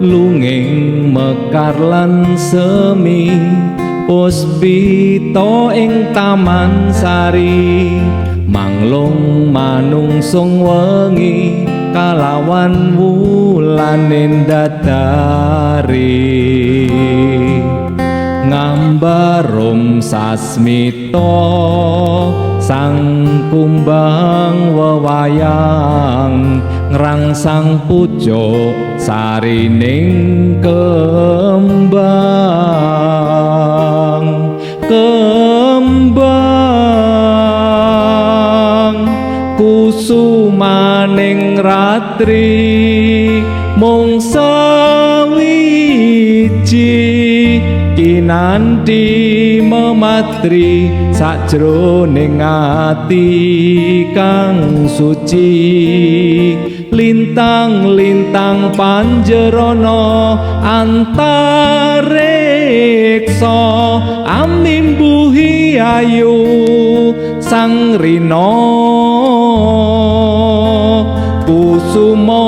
Lunging mekar lan semi, puspita ing taman sari, manglung manungsung wengi kalawan wulaning dadari. Ngambarum sasmita sang kumbang wewayang, ngrangsang pucuk sarining kembang. Kembang kusumaning ratri mung sawiji, kinanti mematri sajroning ati kang suci. Lintang-lintang panjerana antariksa amimbuhi ayu sang rina. Kusuma